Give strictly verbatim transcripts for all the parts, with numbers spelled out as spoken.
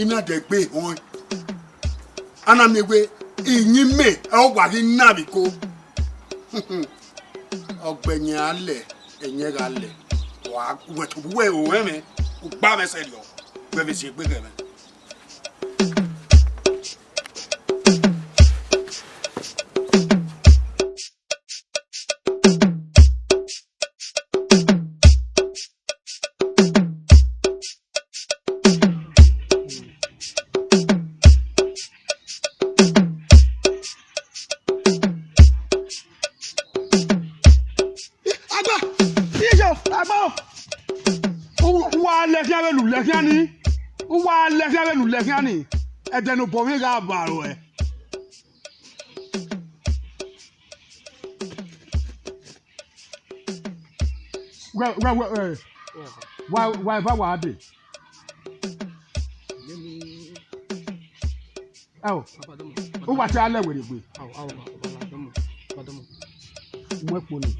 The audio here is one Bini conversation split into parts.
I na dẹ egbe họn. A na miẹn wẹ iyinmẹ ọ wa ghi na vbe iko. Ọgbẹyẹn a lẹ, ẹyẹn gha lẹ. Wa wẹ tobọ uwẹ ro ẹmwẹ, u gba mwẹ sẹrriọ, wẹ vbe si egbe ghẹ mwẹ. Agba, iye, agba. U, u wa lẹ khian vbene u lẹ khian ni. U wa lẹ khian vbene u lẹ khian ni. Ẹdẹ ne obọ mwẹ gha vba ruẹ. Wẹ, wẹ, wẹ, ẹ, wa, wa eva wa dee. Ẹ o, u wa tie alẹ werriegbe. Mu ẹkpo ni.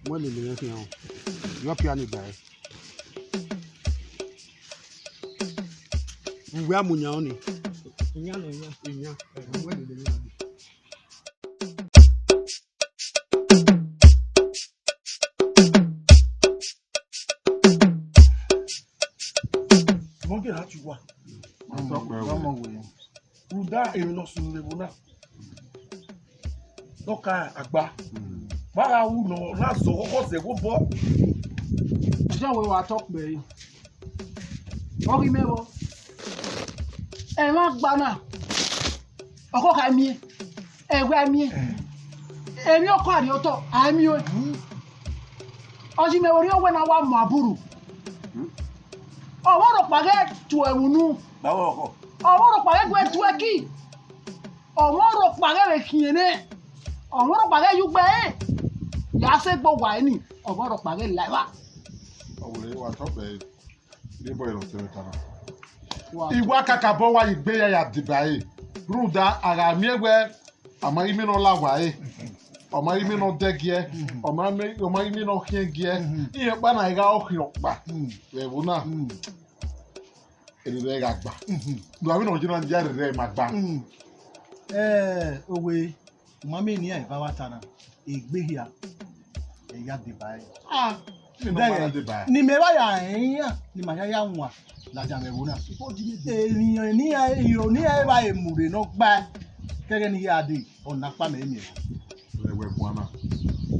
Mu ẹlele mwẹ khian o. Yọ pia ni gba ẹre. Uwẹ a mu yan ọnii. Iyan nọ iyan. Iyan. Mu ẹlele mwẹ. Mọ gẹ ra ti wa. Ọmọ wẹ. Rhunmwuda emwi ne ọ sunu vbe ẹvbo na. Ne ọ ka agba. Vbe a gha ru nọ, na zọ ọkhọ zẹ vbe obọ. Ọjọ wẹ wa tọ kpẹre. Ọ ghi mẹ vbọ. Ẹmwẹ agba na, ọkhọ kha miẹn, ẹwẹ a miẹn. Emwi ọkọ arriotọ, a miẹn ọẹn. Ọ yi mẹ vbe orhiọn wẹ ne a wa mu aburu. Ọmọ rhọkpa ghẹ tuẹ ẹmwẹ unu. Ọmọ rhọkpa ghẹ guẹ tuẹ ẹki. Ọmọ rhọkpa ghẹ vbe khian nẹ. Ọmọ rhọkpa ghẹ ye ugbe ẹre. Ya sẹ egbe owa ẹre ni, ọmọ rhọkpa ghẹ la evba. Ọwẹrẹ wa tọ kpẹre. Rhie bọ ẹre ọtẹn ta na. Wa I wa kakabọ wa ye egbe ya ya deba ẹre. Rhunmwuda a gha miẹn wẹ, ọ ma ghi miẹn ne ọ la owa ẹre, ọ ma ghi miẹn ne ọ dẹ giẹ, ọ ma miẹn, ọ ma ghi miẹn ne ọ khiẹn giẹ. Iran ọkpa na gha ọ khian ọkpa vbe ẹvbo na. Erriọ gha gba. Do avbe ne ọ ye na ya rre ma gba. Ẹ, owe, u ma miẹn ne iran eva vbe ta na, egbe hia, ẹ ya deba ẹre. Ah, Mẹ ma na deba. Ne imẹ vba ya rẹn iran, ne ima ya ya wan ladian vbe ẹvbo na. Eniyan ne iran, iro ne iran vba mu rre ne ọ gba, ke ẹghẹ ne I ya dee, ọ na ọkpa mẹ miẹn. Wẹ, wẹ guan na.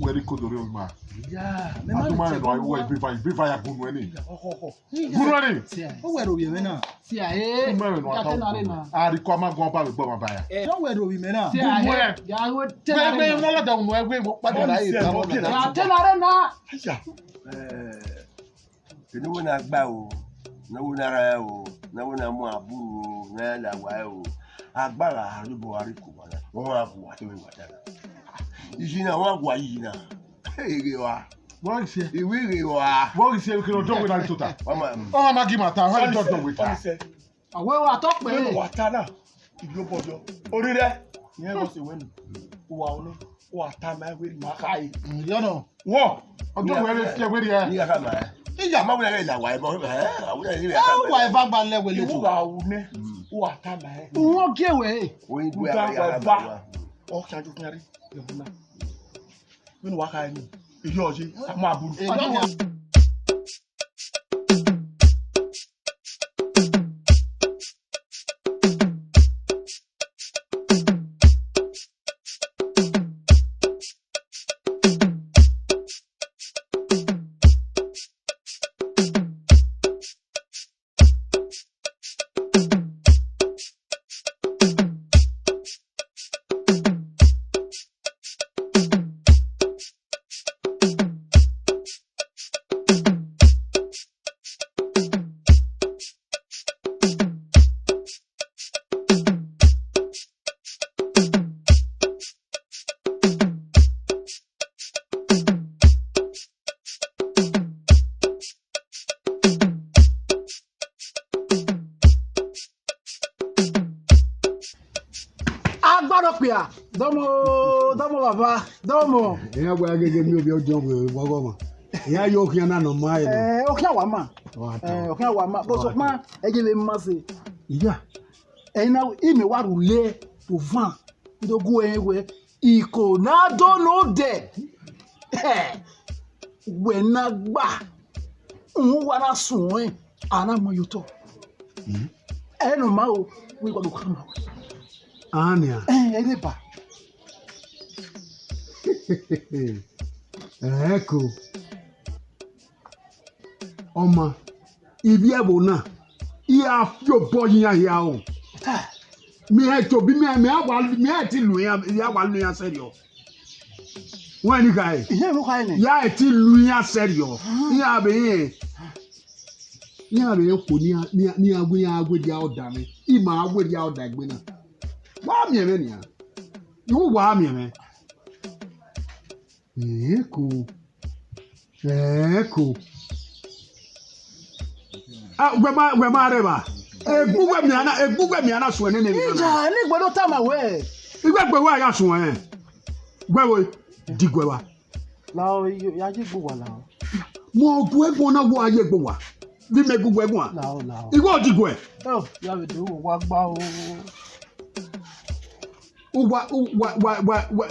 Wẹ rhie ikodo rre ovbi ima. Ya, mẹ ma Aduma rẹn nọ, wẹ ibe va, ibe va ya gunu ẹni. Ọkhọ, ọkhọ. Gunu ẹni. Ọ wẹ rhie ovbi mwẹ na. Sia, eh. Gunu ẹni nọ, ya ata tena re na. A rhie iko a ma guan ba vbe egbe ọmwa ba ya. Eh, ọ wẹ rhie ovbi mwẹ na. Sia, gunu eh, ẹ. Ya wẹ tena re na. Wẹ, wẹ, wẹ lọda unu, ẹ wẹ, wẹ kpa da ra ye ta wẹ na. Ya tena re na. Aya. Eh, ne wẹ na gba o, ne wẹ na ra o, ne wẹ na mu aburu o, ne ya la wa o. Agba gha rhie obọ gha rhie iko wa na. Wẹ wa gu wa te wẹ wa ta na. Iji na, wa gu wa iji na. Eghe wa. Vbọ ghi siẹ? Iwẹ ighe wa. Vbọ ghi siẹ, kene ọdọ wẹ na tota. Mama. Ọ ma gi ma ta, ọ ma gi ọdọ wẹ ta. Ọ wẹ wa tọ kpẹ. Wẹ wa ta na. Ibi obọ yọ. Ori rẹ. Yẹn bọ se wẹ ni. Wa o ni. Wa ta ma wẹ ma kha yi. Yọ nọ. Wọ. Ọdọ wẹ rẹ fiẹ wẹ rẹ. Ni ya ka ma. Iya ma wẹ rẹ la wa e bọ. Eh, wa e va gba lẹ wẹ le. Iwu ga wu nẹ. Wa ta ma. Wọ gie wẹ. Oyin gbe ya ba. Ọ khan ju khan ri. Vbene uwa kha ẹre ni, erriọ ye, a mu aburu. Agbara okpia, dọmọ, dọmọ baba, dọmọ. Iran gba gege miẹn ovbi ọdiọn vbe ọghọmwa. Iran yo khian na nọ ma ẹre. Eh, okhian wa ma. Ọ gha ta. Eh, ọ khian wa ma, but sokpan, ẹ ye vbe ma sẹ. Iya. Ẹna, imẹ wa rhulẹ vbe ovan, do gu ẹre wẹ, iko na do nodẹ. Wẹ na gba, uhunmwu uwa na suẹn, a na mu ẹn ye otọ. Ẹ ne ọ ma o, wẹ igua do khama wẹ. Ania. Ẹ, ẹ deba. Ẹko. Ọma, ivbi ẹvbo na, I ra fi obọ ye iran hia o. Mẹ i tobọ, mẹ, mẹ a wa, mẹ a ti lu iran, ya wa lu iran sẹrriọ. Wẹ ni khae? Iye vbe khae nẹ. Ya ti lu iran sẹrriọ. Iran vbe rẹn, iran vbe rẹn okhuo ne iran, ne iran, ne iran wẹ iran gha werriẹ ọda mwẹ. I ma gha werriẹ ọda egbe na. Wa miẹn mwẹ nian. I wu wa miẹn mwẹ. Ẹko. Ẹko. Ah, wẹ ma, wẹ ma rẹ evba. Egbe uwẹ miẹn na, egbe uwẹ miẹn na suẹn nene. Ija, ne igbe do tama wẹ. Igbe egbe wẹ a ya suẹn. Wẹ vbo, diguẹ vba. Lao, ya ye egbe uwa lao. Mẹ gu egbe na, wa ye egbe uwa. Vbe mẹ gu wẹ guan. Lao, lao. Igbe diguẹ. Oh, ya vbe do wa gba o. Uwa, uwa, wa, wa, wa,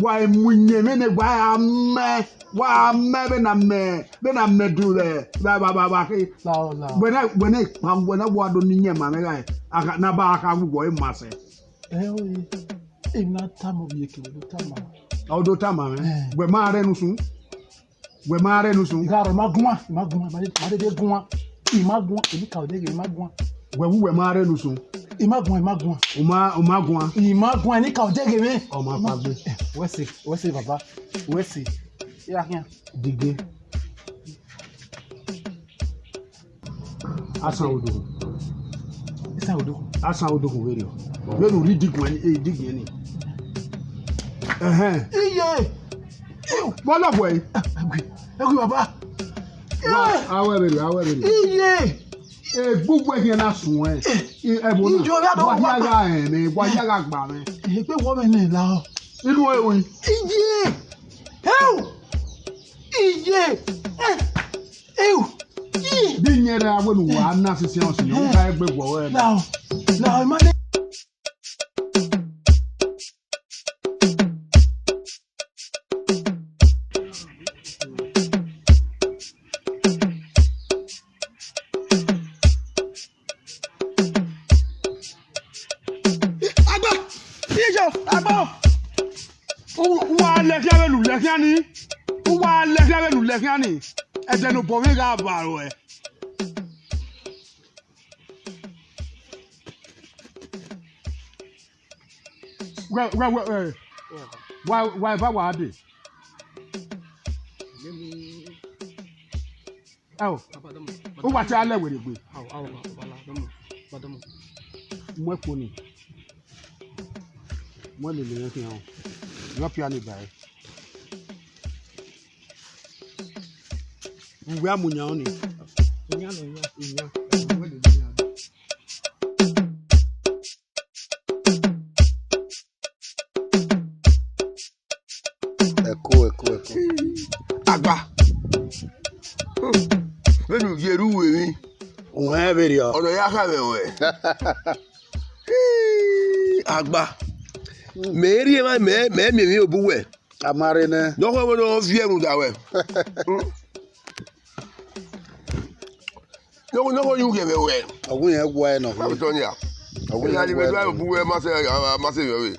wa mu iyẹn mwẹ nẹ, wa a mẹ, wa a mẹ vbene a mẹ, vbene a mẹ do vbe, vbe, vbe, vbe, vbe akhe. Lao, lao. Wẹ na, wẹ na ikpa, wẹ na wa do ne iyẹn ma mwẹ gha, a kha, na ba a kha wu wẹ ma sẹ. Ẹ o, emwi na tama ovbi eke, wẹ do tama. Ọ do tama mwẹ. Eh. Wẹ ma rẹ ne usun. Wẹ ma rre ne usun. I gha rrọọ, I ma guan, I ma guan, I ma dede, I ma dede guan. I ma guan, emwi ka odẹ ghe, I ma guan. Wẹ wu wẹ ma rre ne usun. I ma guan, I ma guan. U ma, u ma guan. I ma guan, emwi ka odẹ ghe mwẹ. Ọ ma kpaegbe. Eh, wẹ sẹ, wẹ sẹ, baba. Wẹ sẹ. Ya khian. Dige. Asan odokhun. Isan odokhun. Asan odokhun vberriọ. Vbene u rhie idigun ẹni, eh, idigun ẹni. Ẹhẹn. Iye! Iu! Vbọ lọ wẹ? Ẹgui, ẹgui baba. Wa, a wẹ vberriọ, a wẹ vberriọ. Iye! Egbe uwẹ khian na suẹn. Ẹvbo na. Ijo ya do wa ya gha rẹn mwẹ, wa ya gha gba mwẹ. Egbe wọ mwẹ nẹ la. Inu ẹre. Iye! Ẹu! Iye! Eh! Ew! Ih! Vbe iyẹn rre avbe ne uwa na sisi ọnsi, u gha egbe guọghọ ẹre. Lao, lao, ima de. Agba! Ijo! Agba! U, u wa lẹ khian vbene u lẹ khian ni. U wa lẹ khian vbene u lẹ khian ni. Ẹdẹ ne obọ mwẹ gha ba ruẹ. Wẹ, wẹ, wẹ, ẹ, wa, wa eva wa dee. Ẹo, u wa tie alẹ werriegbe. Mu ẹko ni. Mu ẹlele mwẹ khian o. Yọ pia ni ba ẹre. Uwẹ a mu yan ọnii. Iyan nọ, iyan. Iyan. Ẹko, ẹko, ẹko. Agba. Vbene u ye erha uwẹ emwi. Uwẹ vberriọ. Ọna ya kha mwẹ ruẹ. Agba. Mẹ rhie emwa, mẹ, mẹ miẹn emwi obọ uwẹ. A ma rre nẹ. Dọkhọ vbene ọ viẹ rhunmwuda wẹ. Nọghọ, nọghọ yu ghe mwẹ wẹ. Ọ wu irẹn gua ẹre nọ. Abitọ nia. Ọ wu irẹn gua ẹre nọ. Mẹ do bu wẹ ma sẹ, ma sẹ vbe.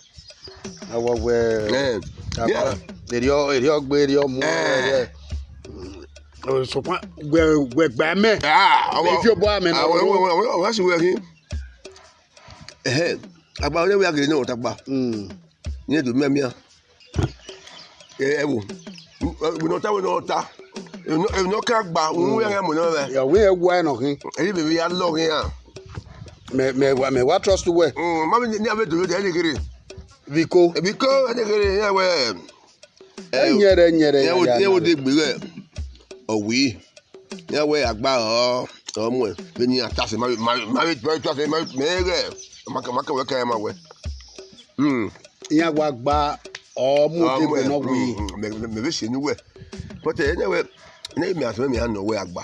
Ọ wa wẹ. Eh. Erriọ, erriọ gbe, erriọ mu. Eh. Sokpan wẹ, wẹ gba mẹ. Ah, ọ fi obọ amẹ na. Ọ wa si wẹ khin. Ẹhẹn. Agba ne wẹ a gele ne ọ ta gba. Mm. Ne do mian mian. Ẹ, ẹ wo. Ẹ, wẹ ne ọ ta, wẹ ne ọ ta. Ẹ, ne ọ, ẹ, ne ọ ka gba, u ya mu nọ vbe. Ya, wẹ ẹ wa nọ khin. Ẹ, vbe ya lọ khin a. Mẹ, mẹ wa, mẹ wa trust wẹ. Mm, ma vbe ni a vbe do yo de ẹ ni kere. Biko. Ẹ, biko, ẹ ni kere, ẹ wẹ. Ẹ, nyẹrẹ, nyẹrẹ, ẹ wo, ya, ẹ wo ya. De gbe rẹ. Ọ wi. Ya wẹ Agba ọ, ọ muẹn. Vbe ni a ta sẹ, ma vbe, ma vbe, ma vbe, ma vbe ta sẹ, ma vbe, mẹ ghẹ. Ma ka, ma ka wẹ ka ma wẹ. Hmm. Iran wa gba ọ mu odegbe nọ wẹ. Mẹ, mẹ, mẹ vbe sẹ enu wẹ. But ẹ nẹ wẹ, nẹ mẹ asẹ mẹ a nọ wẹ Agba.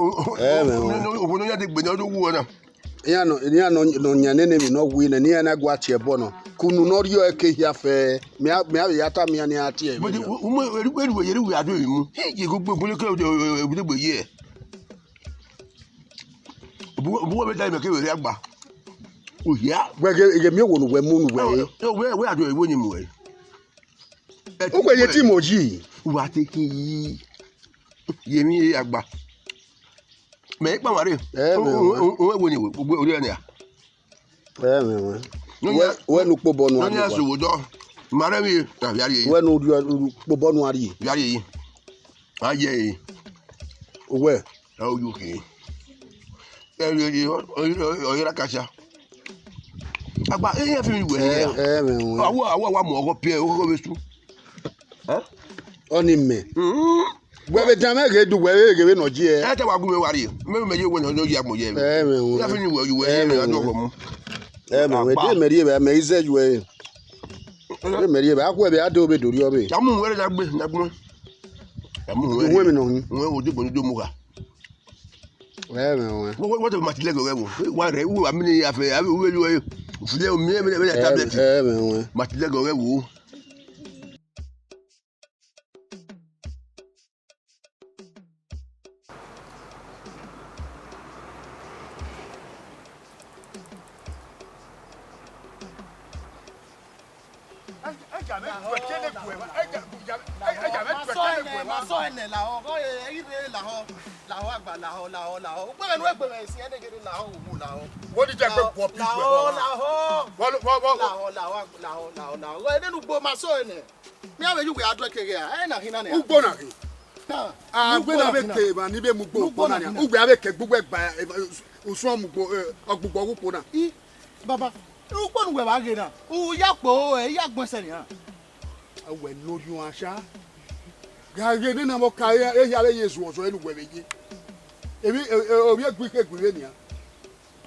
Ẹmwẹ, ẹmwẹ. Owo ne ọ ya degbe ne ọ do wu ọna. Iran nọ, iran nọ, nọ yan nene emwi ne ọ wi nẹ, ne iran na gua tie ẹbọ nọ. Ke unu ne ọ rriọ ẹre ke hia fẹ, mẹ a, mẹ a vbe ya tama iran ne iran tie ẹre. But vberriọ. U, u mu eru, eru yere uwẹ a do emwi mu. He, ye go gbe, gbe ke, e, e, e, e, e, ye. Obu, obu wẹ vbe da imẹ ke vbe rre agba. U hia. Wẹ ghe, ghe miẹn owo ne uwẹ mu ne uwẹ re. Wẹ, wẹ a do emwi mu ẹre. Uwẹ ye te imẹ yi. Uwa te khin yi. Ye emwi ye agba. Mẹ i kpa mwa rre. Ẹmwẹ, ẹmwẹ. U, u, u, u, wẹ ni, u, u, u, u, u, u, Ẹmwẹ, ẹmwẹ. Nọ Wẹ, nia, wẹ ne ukpobọ nu nọ nia ariọ. Sowo dọ. Ma rẹ vbe, a via rrie. Wẹ ne u rrie ukpobọ nu ariọ. Via rrie. A ye e. Uwẹ. A o yu ke. Ẹ rrie, ọ, ọ, ọ, ọ, ọ, ra kacha. Agba, e, e, fi mi wẹ. Ẹ, ẹ, ẹmwẹ, ẹmwẹ. Awa, awa, wa mu ọghọ piẹ, ọghọ vbe su. Ẹ? Ọni mẹ. Mm. Wẹ vbe dan mwẹ ghe du wẹ vbe ghe vbe nọ ji ẹ. Ẹ te wa gu mwẹ wa rrie. Mẹ, mẹ ye wẹ nọ, nọ ya gbọn ye. Ẹmwẹ, ẹmwẹ. Ya fi ni wẹ, yu wẹ, ye mẹ, a do ọghọ mu. Ẹmwẹ, ẹmwẹ, de mẹ rrie vbe, mẹ i zẹ yu ẹ. De mẹ rrie vbe, a khuẹ vbe, a do vbe do rriọ vbe. Ya mu wẹ rre na gbe, na gbọn. Ya mu wẹ. Wẹ mi nọ hin. Wẹ wo de gbọn do mu gha. Ẹmwẹ, ẹmwẹ. Wẹ, wẹ, wẹ te ma ti lẹgẹ wẹ wo. Wa rẹ, wa mi ni ya fẹ, a vbe, u vbe yu ẹ. Filẹ o mi, ẹ, ẹ, tablet. Ẹmwẹ, ẹmwẹ. Ma ti lẹgẹ wẹ wo. Ma sọ ẹnẹ, ma sọ ẹnẹ, lahọ, ọ, ẹ, ẹ, i rre lahọ, lahọ agba, lahọ, lahọ, lahọ. Ugbẹn vbe ne uwẹ gbe mwẹ esi ẹnẹ gele lahọ, wo lahọ. Wo ni jẹ gbe guọ bi gbe lahọ, lahọ. Wo, wo, wo, wo. Lahọ, lahọ, lahọ, lahọ, lahọ. Wẹ nene ugbo ma sọ ẹnẹ. Mẹ a vbe ye uwẹ a dọe keghe a, ẹ na khin na nẹ. Ugbo na khin. Na, a, ugbo na vbe khin na. Te emwa ni vbe mu ugbo ukpo na nia. Ugbo na khin na. Uwẹ a vbe ke gbe uwẹ gba, eh, usun ọmugbo, eh, ọgbugbo ọghe ukpo na. I, baba, ugbo ne uwẹ vba ghe na, u ya kpo, ẹ, i ya gbẹn sẹ nian. Wẹ ne orhiọn asha. Gha ghe nena vbe ọka ehia vbe ye zuọzọ, enu wẹ vbe ye. Emwi, e, e, ovbi egbe ikhe egbe vbe nian.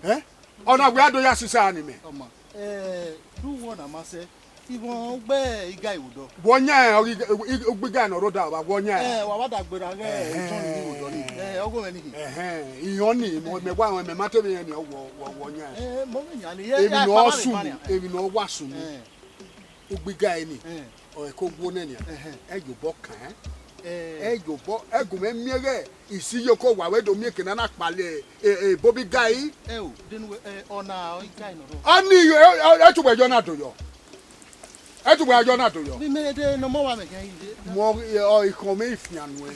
Ẹ? Ọ na wẹ a do ya sisa ni mẹ. Ọma, eh, du wọ na ma sẹ, ivọn gbe iga iwodọ. Wọ yan ẹ, ọ ghi, ugbiga ne ọ rre odaro vba, wọ yan ẹ. Eh, wa wa da gberra ghẹ Ẹhẹn. John ni iwodọ ni. Eh, ọghe mwẹ ni. Ẹhẹn, iran ni, mẹ, mẹ wa, mẹ ma te vbe yan ni, wọ, wọ, wọ yan ẹ. Eh, mo vbe yan ni, ye, emwi ya ne ọ kpama vbe sunu, kparian. Emwi ne ọ wa sunu. Eh. Ugbiga ẹre ni, Eh. ọ, ẹko wo nẹ nian. Ẹhẹn. Ẹ yobọ kan. Eh. Ẹ yobọ, ẹ gu mwẹ miẹn ghẹ, isi yo ko wa wẹ do miẹn eke na na kpale, e, e, Bobby Guy. Ẹ o, denu, eh, ọna, ọ, iga nọ rọ. Ọ ni, ẹ, ẹ, ẹ tu wẹ yọ na do yọ. Ẹ tu wẹ yọ na do yọ. Ni mẹ de nọ mọ wa mẹ kẹ ide. Mọ, ọ, ikhọn mwẹ ifian nuẹ.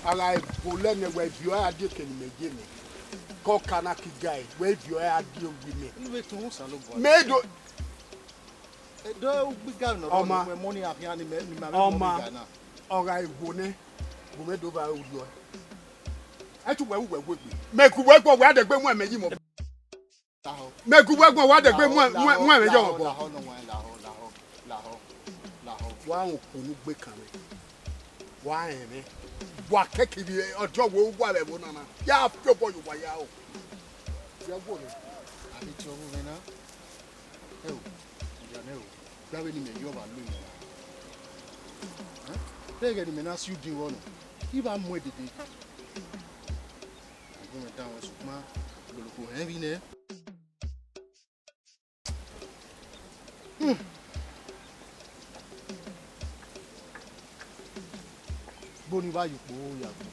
A gha bolẹ nẹ wẹ viọ a die eke ne mẹ ye nẹ. Kọ ka na ki Guy, wẹ viọ a die owi mẹ. Unu vbe tun Osanobua. Mẹ do. Edo ugbiga nọ rọ Ọma. Nọ mọ ni afian ni mẹ, ni ma vbe Ọma. Mọ iga na. Ọ gha wo nẹ, bu mẹ do vba ru yọ. Ẹ tu wẹ ru wẹ wegbe. Mẹ gu wẹ gbọ wẹ a dẹgbe mu ẹmẹ yi mọ. Lahọ. Mẹ gu wẹ gbọ wẹ a dẹgbe mu ẹ-, mu ẹ-, mu ẹmẹ yi ọmọ bọ. Lahọ, lahọ, lahọ, lahọ, lahọ, lahọ. Wa rẹn okponu gbe kan mwẹ. Wa rẹn mwẹ. Wa kẹkẹ vbe ọjọ wo wa vbe ẹvbo nana. Ya fi obọ ye uwa ya o. Ya wo nẹ. A vbe tie ọvbokhan na. Ẹ o, ya nẹ o, gbe avbe ne imẹ ye ọmwa lo imẹ ra. Ẹ? Deghẹ ne imẹ na si udu vbọ nọ, I vba mu ẹn dede. Agbọn mwẹ danmwẹ, sokpan igboloko hẹn vbe nẹ. Hmm. Boni vba ye ukpo ya gbe.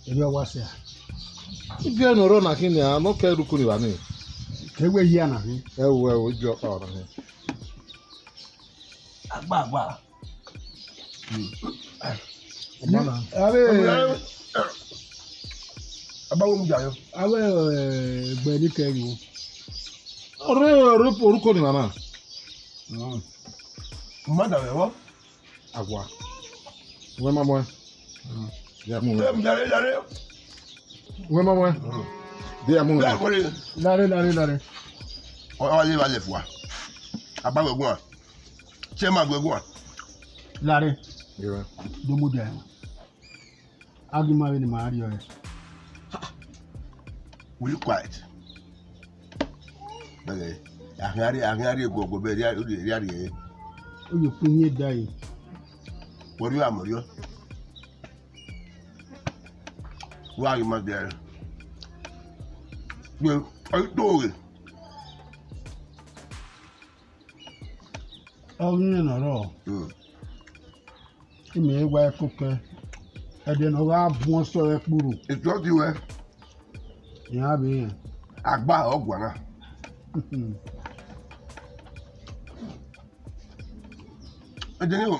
Erriọ wa sẹ. Ibiẹ ne ọ rrọọ na khin nian, ne ọ kẹ rre uku ni vba nii. Ke wẹ hia na khin. Ẹo, ẹo, ibiẹ ọkpa ọna khin. Agbagba. Ọmọ na. Avbe, Agbagba mu ya yo. Avbe, eh, egbe ni kẹ yo. Ọrẹ, ọrẹ, orúkọ ni mama. Mm. Ma da vbe vbọ? Awa. Wẹ ma muẹn. Ya mu wẹ. Em, yare, yare. Wẹ ma muẹn. De ya mu wẹ. Lare, lare, lare. Ọ, ọ, le va lẹ fua. Agbagba guan. Che ma gue guan. Lare. Yẹ. Do mu dia. A ghi ma vbene ima rriọ rẹ. Will you quiet? Bẹghe, a khian rrie, a khian rrie guọguọ bẹghe rria, rria rrie. Oyo kpe yin da yi. Wẹ rriọ amọ rriọ. Wa ghi ma dia rẹ. Wẹ, ọ i to ghe. Ọ ghi rẹn ne ọ rrọọ. Mm. Imẹ wa ẹko kẹ, ẹdẹ ne ọ gha vuọn sẹ ọre kpurhu. Etuọ di wẹ. Iran vbe rẹn. Agba ọ guan na. Ẹdẹ ni o,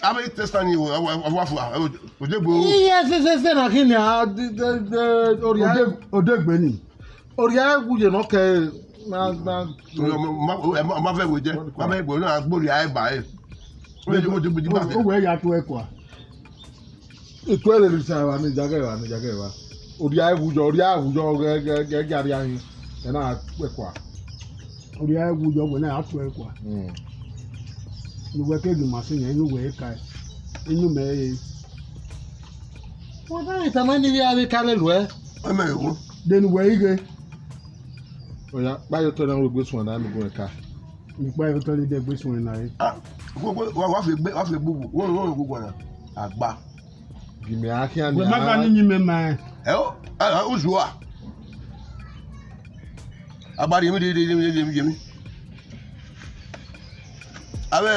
avbe testa ni o, wa, wa, wa fua, o, o de gbe o. Iye sẹsẹsẹ na khin nia, de, de, de, oria. Ode, odegbe ni. Oria wu ye nọ kẹ, ma, ma. Ma, ma, ma, ma vẹ wẹ jẹ, ma vẹ wẹ na gbe oria ba e. Wẹ jẹ, wẹ jẹ, wẹ jẹ ba vẹ. O, o wẹ ya tu ẹkua. Etuẹ lele sa evba ne jagẹ evba ne jagẹ evba. Oria wu yọ, oria wu yọ, gẹ, gẹ, gẹ, gẹ aria hin. Ẹ na tu ẹkua. Oria wu yọ, wẹ na ya tu ẹkua. Mm. Ne uwẹ ke ghi ma sẹ yan, inu uwẹ ka, inu mẹ re. Wẹ na tama ni vbe avbe ka lele uẹ. Ẹ mẹ ru. De ne uwẹ ighe. Oya, kpa ye otọ na, wẹ gbe suẹn na, ẹ mu gun ẹka. Ni kpa ye otọ ni de gbe suẹn na re. Ah, wa, wa, wa, wa fe gbe, wa fe bubu, wa, wa, wa, wa, na. Agba. Gi mẹ a khian. Wẹ ma gba ni yin mẹ ma ẹ. Ẹ o, ẹ, ẹ, uzu a. Agba rhie mi, rhie, rhie, rhie, rhie mi. Avbe,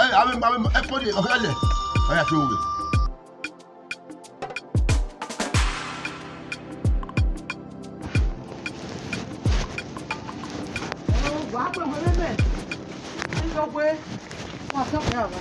ẹ, avbe, avbe, ẹ, kpọdi, ọ kha lẹ. Ọ ya to wẹ. Wa kpe wẹ vbe mẹ. Ẹ yọ wẹ. Wa tọ kẹ ava.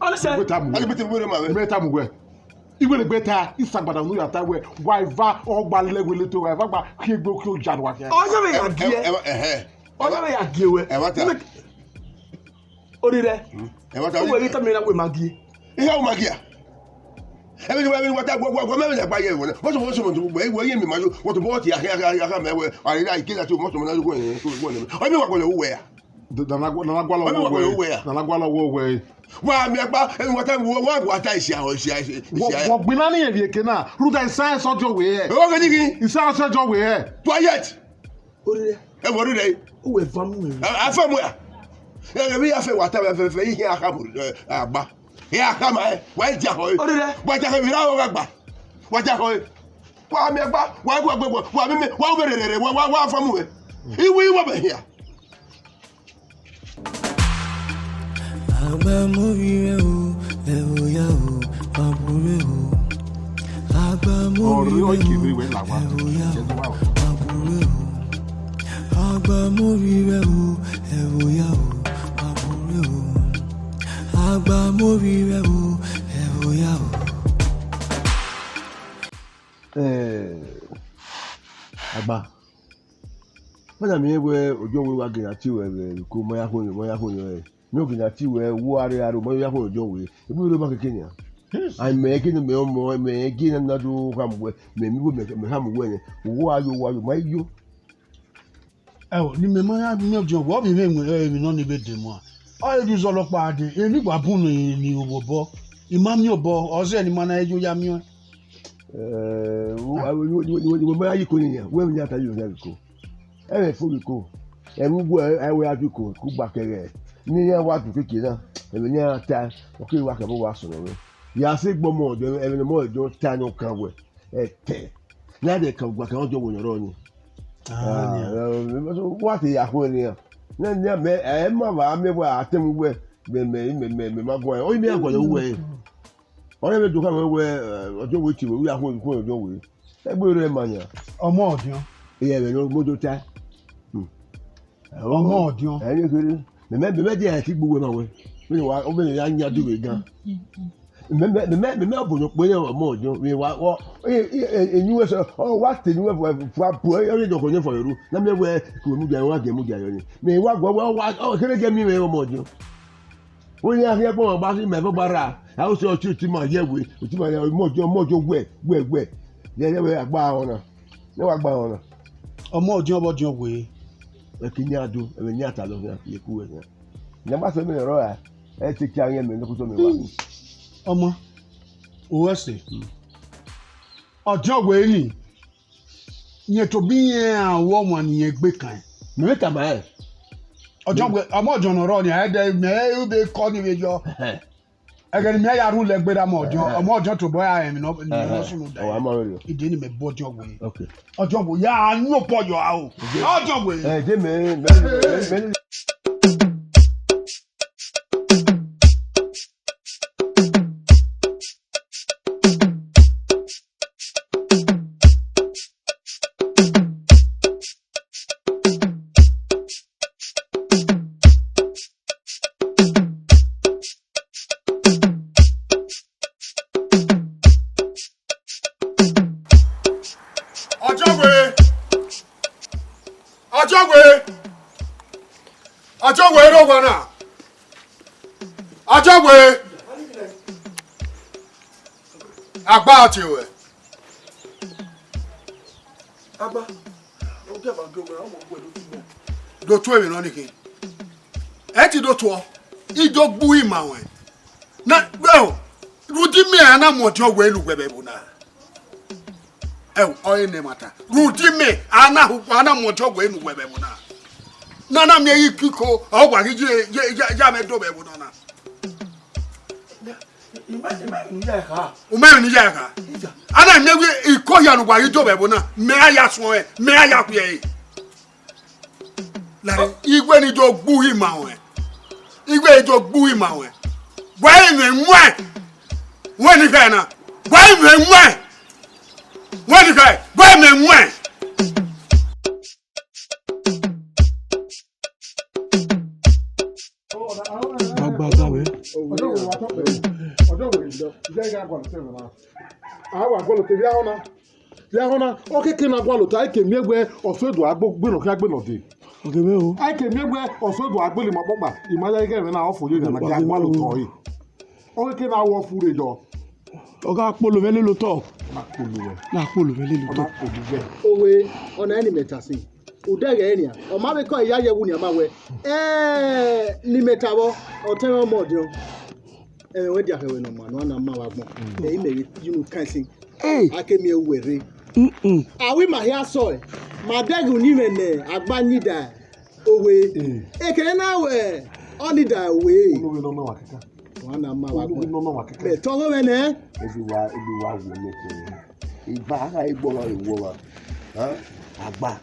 Ọnẹsẹ. Wẹ ta mu wẹ. Ajibiti wẹ ma wẹ. Mẹ ta mu wẹ. Iwẹ ne gbe ta, isagbada unu ya ta wẹ, wa eva ọgba lẹ wẹ le to, wa eva gba khiegbe okhi oja ne wa khian. Ọyọ vbe ya gie. Ẹhẹ. Ọyọ vbe ya gie wẹ. Ẹ wa ta. Orire. Ẹ wa ta. Uwẹ ghi tama iran wẹ ma gie. Ihe u ma gie a? Ẹmwẹ ne wa, ẹmwẹ ne wa ta, wa, wa, wa, mẹ, mẹ, ya gba ye wẹ. Wọ́n sọ, wọ́n sọ, wọ́n sọ, wọ́n yé mi ma yo. Wọ́n tó bọ́ ti, a, a, a, a, mẹ wẹ. A, a, ike na ti, wọ́n sọ, wọ́n na yo, wọ́n, wọ́n, wọ́n, wọ́n. Ọmọ wa kọlẹ wẹ a. Nana gua, nana gua lọ wọ wẹ. Nana gua lọ wọ wẹ. Wa mi agba, ẹmwẹ wa ta, wa, wa, wa ta isi ahọ, isi, isi, isi. Wọ gbinna ni yẹn vbe eke na, rhunmwuda isan ẹsẹ ọjọ wẹ hẹ. Ẹ wọ ghe ni ghi? Isan ẹsẹ ọjọ wẹ hẹ. Quiet. Orire. Ẹ wọ rire. Uwẹ va mu ẹmwẹ. A fa mu ya. Ẹ vbe ya fẹ wa ta vbe fẹ fẹ ihe a kha mu agba. Ihe a kha ma ẹ. Wa ja họ. Orire. Wa ja họ vbe ra gha gba. Wa ja họ. Wa mi agba, wa wa wa wa mi mi wa me rere wa wa wa fa mu ẹ. Iwe iwe be hia. Agba mori rẹ o, ẹ vbe ya o, ma bure o. Agba mori rẹ o, ẹ vbe ya o, ma bure o. Agba mori rẹ o, ẹ vbe ya o, ma bure o. Agba mori rẹ o, ẹ vbe ya o. Eh, agba. Mẹ na miẹn wẹ ojọ wẹ wa gina tie wẹ vbe uko, mọ ya khuọnrẹn, mọ ya khuọnrẹn ẹre. Mẹ ọ gina tie wẹ, wo arre arre, mọ ya khuọnrẹn ojọ wẹ. Ebi rẹ ma keke nian. A mẹ gene mẹ ọmọ, mẹ gene na do khama wẹ, mẹ mi wẹ mẹ khama wẹ nẹ. Wo ayo, wo ayo, ma yo. Ẹo, ne imẹ ma ya miẹn ọdiọn wẹ, ọ vbe mwẹ emwi nọ ni vbe dẹ mua. Ọ re vbe uzọla ọkpa dee, emwi wa bun ne, ne I ru obọ, I ma miẹn obọ, ọ zẹ ne I ma na ye yo ya miẹn. Eh, wo, wo, wo, wo, wo, wo, ma ya ye iko ni yan, wẹ emwi ne a ta ye oya vbe iko. Ẹmwẹ fo vbe iko, ẹmwẹ uwu ẹ, ẹ wẹ a du iko, ku gba kẹghẹ. Ne iran wa du keke na, ẹmwẹ ne iran ta, ọ keghi wa khẹ vbe wa sọnọ mwẹ. Ya sẹ egbe ọmọ ọdiọn, ẹmwẹ ne ọmọ ọdiọn ta ne ọ kan wẹ, ẹtẹ. Ne a dẹ kan gba kan ọdiọn wẹ ne ọ rrọọ ni. Ah, Ah, yeah. Eh, wa te ya khuẹn nian. Ne, ne mẹ, ẹ ma wa mẹ wa atẹn mu wẹ, mẹ, mẹ, mẹ, mẹ, mẹ ma guan. Ọ i mẹ ya guan wẹ. Ọ rẹ vbe do khama wẹ, eh, ọdiọn wẹ tie wẹ, u ya khuẹn, khuẹn ọdiọn wẹ. Ẹgbe rẹ ma yan. Ọmọ ọdiọn. Iyẹn vbe ne ọ moto ta. Hmm. Ọmọ ọdiọn. Ẹ, ne kherhe. Mẹ, mẹ, mẹ, mẹ dia ẹtin gbe uwẹ ma wẹ. Vbene wa, vbene ya yan duvbe gan. Mẹ, mẹ, mẹ, mẹ, mẹ, mẹ, ọbọ ne ọ kpe ne ọmọ ọdiọn. Vbe wa, ọ, e, e, e, enu wẹ sẹ, ọ, wa te enu wẹ fua, fua bu, ẹ, ọ ye dọkọ ne fọ ru. Na mẹ wẹ, ku mu dia, wa gẹ mu dia yọ ni. Mẹ wa gua, wa, wa, ọ, kere gẹ mi mẹ ọmọ ọdiọn. Wẹ ya khian kpọnmwẹ ọgba, si mẹ vbe ọgba ra, a o sẹ ọtẹn, ọtẹn ma ye wẹ, ọtẹn ma ye, ọmọ ọdiọn, ọmọ ọdiọn wẹ, wẹ, wẹ. Yẹ, yẹ, wẹ, a gba ọna. Ne wa gba ọna. Ọmọ ọdiọn vbe ọdiọn wẹ. Ẹ ke yan do, ẹmwẹ ne a ta lọ khian, ye ku wẹ khian. Ne a gba sẹ mẹ rọ ra, ẹ te kia yẹn mẹ ne kuto mẹ wa. Ọmọ, o wẹ sẹ. Ọdiọn wẹ ni, yẹn tobọ irẹn a wẹ ọmwa ne irẹn gbe kan. Mẹ vbe tama ẹn. Ọdiọn wẹ, ọmọ ọdiọn ne ọ rrọọ ni, a dẹ mẹ ru vbe kọ ni vbe yọ. Ẹghẹ ne mẹ ya rhulẹ gberra ọmọ ọdiọn, ọmọ ọdiọn tobọ ra rẹn emwi ne ọ, emwi ne ọ sunu da. Ọ wa ma rẹn. Ide ne mẹ bu ọdiọn wẹ. Okay. Ọdiọn wẹ, ya yan obọ yọ aro. Ọdiọn wẹ. Ẹ, de mẹ, mẹ, mẹ, mẹ. Ọjọgbe, Ọjọgbe, Ọjọgbe, rre owa na. Ọjọgbe, agba tie ruẹ. Agba, ọ gie ba gie wẹ, ọ wẹ do tuẹ. Do tuẹ emwi nọ ni khin. Ẹ ti do tuọ, I do gbe uhi ma ruẹn. Na, ẹo, rhunmwuda imẹ a na mu ọdiọn wẹ ne uwẹ vbe ẹvbo na. Ẹo, ọ re ne ẹmwata. Rhunmwuda imẹ a na hu, a na mu ọdiọn wẹ ne uwẹ vbe ẹvbo na. Na na miẹn ghi kiko, ọ wa ghi ye, ye, ye, ye amẹ do vbe ẹvbo na na. Ima, ima emwi ne I ya kha. U ma emwi ne I ya kha. Iya. A na miẹn wẹ iko hia ne uwa ghi do vbe ẹvbo na, mẹ a ya suẹn, mẹ a ya khuiẹ ẹre. Like, ighẹ ne I do gbe uhi ma ruẹn. Ighẹ ne I do gbe uhi ma ruẹn. Wa emwi muẹn. Wẹ ni kha na. Wa emwi muẹn. Wẹ ni kha. Wa emwi muẹn. Gbagba da wẹ. Ọjọgbe, wa tọ pẹrẹ. Ọjọgbe, jẹ I gha gualọ otọ mwẹ na. A wa gualọ otọ, vbe ahọ na. Vbe ahọ na, ọ keke na gualọ otọ, a i ke miẹn wẹ ọse do agbo gbe nọ khian gbe nọ dee. Ọke mwẹ o. A i ke miẹn wẹ ọse do agbele ima ọkpọkpa, ima ya ighẹ ẹmwẹ na ọ fo ye gha na, a gualọ otọ ẹre. Ọ keke na wọ fure yọ. Ọ gha kpolo mwẹ lele otọ. Na kpolo mwẹ. Na kpolo mwẹ lele otọ. Ọ na kpolo mwẹ. Owe, ọna ẹre ne imẹ ta sin. Uda ẹghẹ nian, ọ ma vbe kọ ya ye ẹwu nian ma wẹ, ẹ, ne imẹ ta vbọ, ọtẹn mwẹ ọmọ ọdiọn. Ẹmwẹ wẹ dia khẹ wẹ ne ọ ma nọ, a na ma vbe agbọn. Ẹ i mẹ vbe ye unu kan sin. Hey. A ke miẹn uwẹ rre. Mm-mm. A wẹ ima hia sọe, ma dẹghe uyinmwẹ ne agba yin da owe. Mm. Ekene na wẹ, ọ ni da owe. Unu vbe nọ ma wa kẹkan. Wa na ma vbe agbọn. Unu vbe nọ ma wa kẹkan. Mẹ tọ ọghọ mwẹ nẹ. Ebi wa, ebi wa wo ne kẹ. Iba, a gha gbe ọmwa vbe uwu ọmwa. Hẹn? Agba.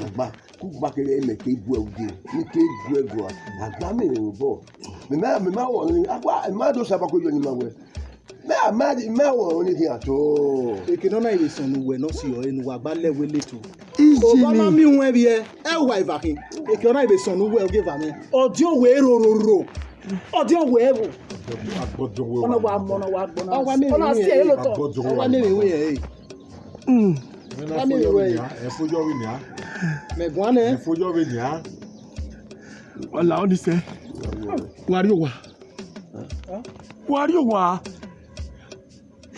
Agba. Ku gba kere mẹ ke bu ẹre ude. Mẹ ke bu ẹre guan. Agba mẹ rẹn obọ. Mẹ ma, mẹ ma wọ ni. Agba, mẹ ma do saba ko yọ ni ma wẹ. Mẹ a ma, mẹ wọ ni khian to. Eke nọ na ire sọn ne uwẹ ne ọ si ọre ne uwa gba lẹ wẹ letu. Iji Oba ma ni. Miẹn uwẹ vbiẹ, ẹ uwa eva khin. Eke nọ na ire sọn ne uwẹ ogieva mwẹ. Ọdiọn wẹ rororo. Ọdiọn wẹ ẹvbo. Agbọdiọn wẹ Ọna wa. Wa mọ, ọna wa gbọ na. Ọ wa mẹ Ọna wẹ si ẹre lotọ. Agbọdiọn wẹ Ọ wa wa. Mẹ wẹ ẹre. Mm. Wa mẹ wẹ. Ẹ fojú ọ̀rọ̀ ni a. Mẹ guan nẹ. Ẹ fojú ọ̀rọ̀ ni a. Ọla ọ ni sẹ. Wa ri owa. Wa ri owa.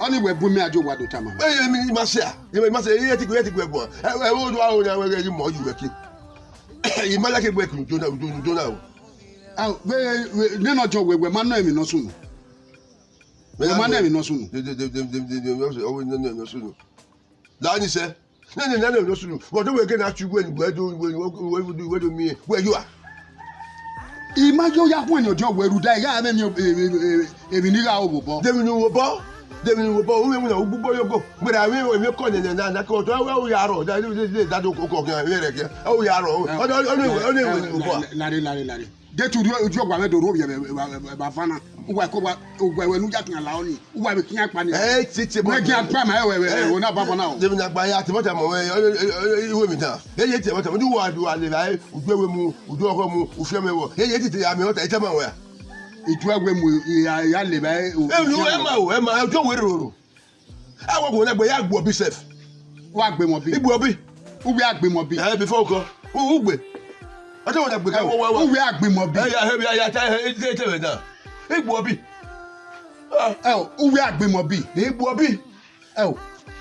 Ọni wẹ bu mẹ ajo wa do tama. Ẹ, ẹ, mi ma sẹ a. Ẹ, mi ma sẹ, ẹ, ẹ ti gu, ẹ ti gu ẹguọn. Ẹ, ẹ, o do aro na wẹ ghe mọ yu wẹ ki. I ma like wẹ ki do na, do, do na o. A, wẹ, wẹ, nene ọjọ wẹ, wẹ ma nọ emwi ne ọ sunu. Wẹ ma nọ emwi ne ọ sunu. De, de, de, de, de, de, de, ọ wẹ nọ emwi ne ọ sunu. La ni sẹ. Nene, nene emwi ne ọ sunu. Wẹ do wẹ ghe na chu wẹ, wẹ do, wẹ, wẹ, wẹ do, wẹ do miẹn. Wẹ yo a. I ma yo ya khuẹn ni ọjọ wẹ rhunmwuda, I gha mwẹ emwi, emwi, emwi, emwi ne I gha ru vbe obọ. De emwi ne u ru obọ. De emwi ne u ru obọ. U mwẹ emwi na, u gbe obọ yo go. Wẹ ra mwẹ emwi kọ nẹ, nẹ, na, na, ke ọtọ, ẹ, ẹ, u ya rrọọ. Da, da, da, da, da, do ko, ko, ko, ẹ, rẹ kẹ. Ẹ, u ya rrọọ. Ọ, ọ, ọ, ọ, ọ, ọ, obọ. Lare, lare, lare. Deghẹ te u rhie, u rhie ọgua mwẹ do rhuo vbe, vbe, vbe, vbe, vbe avan na. Uwa ko wa, uwa wẹ ne u ya khian la ọni. Uwa vbe khian kpa ni. Ẹ, tete, wẹ khian kpa ma, ẹ, wẹ, wẹ, wẹ, na baba na o. Deghẹ ne a gba ya, te bọta mọ, ẹ, ẹ, ẹ, iwe mi da. Ẹ, ye te bọta mọ, ni wa, wa le ba, ẹ, u du ẹwe mu, u du ọghọ mu, u fian mẹ vbọ. Ẹ, ye tete ya mẹ, ọta, ẹ, te ma wẹ. I du ẹwe mu, I ya, I ya le ba, ẹ, u, ẹ, u nu, fian ẹ mẹ ma vbọ. O, ẹ ma, ẹ, u du ẹwe roro. Ẹ, wẹ, wẹ, wẹ, ya gbe obọ sef. Wa gbe mọ bi. I gbe obọ. Uwẹ a gbe mọ bi. Ẹ, before u kọ. U, u gbe. Ọ te wẹ na gbe ka. Ẹ, wẹ, wẹ, wẹ. Uwẹ a gbe mọ bi. Ẹ, ya, ẹ, ya, ya, ta, ẹ, ẹ, te, te wẹ na. I gbe obọ. Ah. Ẹ o, uwẹ a gbe mọ bi. I gbe obọ. Ẹ o,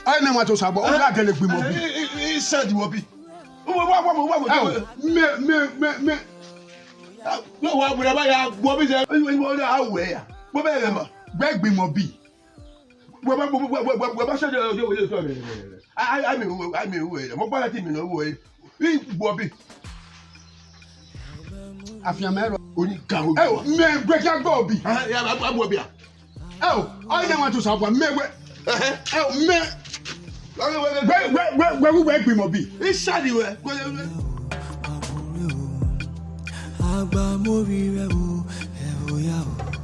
ọ na wa to sabọ, uwẹ a gele gbe mọ bi. Ẹ, ẹ, ẹ, send mọ bi. Wẹ, wẹ, wẹ, wẹ, wẹ. Ẹ o, mẹ, mẹ, mẹ, mẹ. Ah, wẹ, wẹ, wẹ, wẹ, ya gbe obọ sẹ. Wẹ, wẹ, wẹ, a wẹ ya. Wẹ, wẹ, wẹ, ma. Wẹ gbe mọ bi. Wẹ ma, wẹ, wẹ, wẹ, wẹ, wẹ ma sẹ ọjọ, ọjọ, ọjọ, ọjọ, a, a, a, mi, a, mi, wẹ, mo gba lati mi nọ, wẹ, I gbe obọ. Afian mẹ rọ. Oni ga o. Ẹ o, mẹ gbe kia gbe obọ. Ah, ya, a, a, obọ a. Ẹ o, ọ yẹ wan to sa obọ, mẹ wẹ. Ẹhẹ. Ẹ o, mẹ. Wẹ, wẹ, wẹ, wẹ, wẹ, wẹ, wẹ, wẹ gbe mọ bi. Isali wẹ. Wẹ, wẹ, wẹ. Agba mo ri rẹ o, ẹ o ya o.